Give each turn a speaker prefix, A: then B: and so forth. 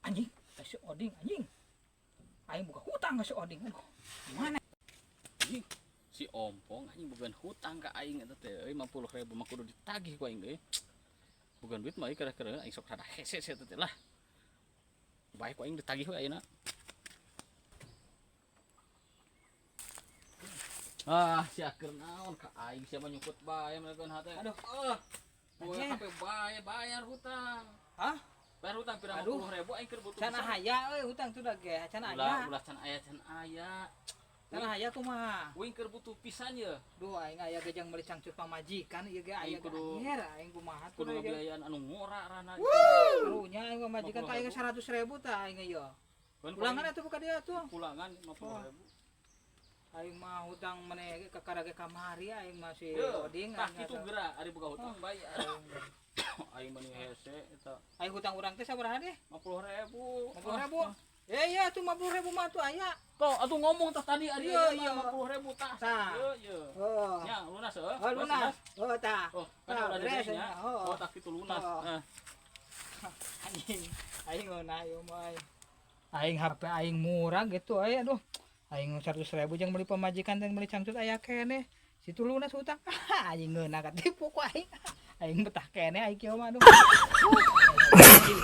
A: Anjing, si Oding anjing. Aing boga hutang ka si Oding. Aduh, mana?
B: Anjing, si Ompong anjing boga hutang ka aing eta teh euy, 50.000 mah kudu ditagih ku aing euy. Boga duit mah euy, kira-kira aing sok rada hese sih eta teh lah. Bae ku aing ditagih we ayeuna. Ah, sia keur naon ka aing, siapa nyukut bae meureun hate.
A: Aduh.
B: Ah. Boga
A: Anjing.
B: HP bae bayar hutang.
A: Hah?
B: Bayar hutang pira?
A: Aduh.
B: 50.000 aing keur butuh
A: Can
B: pisan.
A: aya euy hutang tuh da ge, can
B: Ulah
A: aya.
B: Ulah can aya, can aya.
A: Can aya kumaha?
B: Uing keur butuh pisan ye.
A: Duh, aing aya ge jang meuli cangcut pamajikan ieu ge aya
B: Aing
A: ge
B: kudu-
A: anjir, aing kumaha tuh
B: Kudu
A: ge.
B: ngabiayaan anu ngora rana.
A: Karunya aing pamajikan tah aing 100.000 tah aing ieu.
B: 50.000.
A: Pulangan atuh ka dia tuh.
B: Pulangan 50.000.
A: Aing mah hutang maneh kakara ge kamari aing masih
B: Yeuh,
A: Oding
B: tah
A: aing
B: kitu
A: atuh.
B: Geura ari boga hutang bayar. Aing mah hese eta.
A: Aing hutang urang teh sabaraha deh?
B: 50.000.
A: 50.000. Eh iya tuh 50.000 mah tuh aya.
B: Tuh atuh ngomong tah tadi ari
A: Iya,
B: iya
A: iya.
B: 50.000 tah.
A: Tah.
B: Ieu ieu.
A: Oh.
B: Nya lunas heuh.
A: Oh lunas. Oh tah.
B: Oh, kan
A: Tah,
B: udah
A: beres,
B: nya.
A: ya. Oh.
B: Oh, tah kitu lunas.
A: Oh.
B: Eh,
A: Anjing, aing ngeunah ieu mah aing. Aing HP aing murah gitu aing, aduh. Aing 100.000 jeung meuli pamajikan dan meuli cangcut aya keneh. Situ lunas hutang. Anjing, ngeunah katipu ku aing. Aing betah keneh aing kieu mah, aduh. Anjing.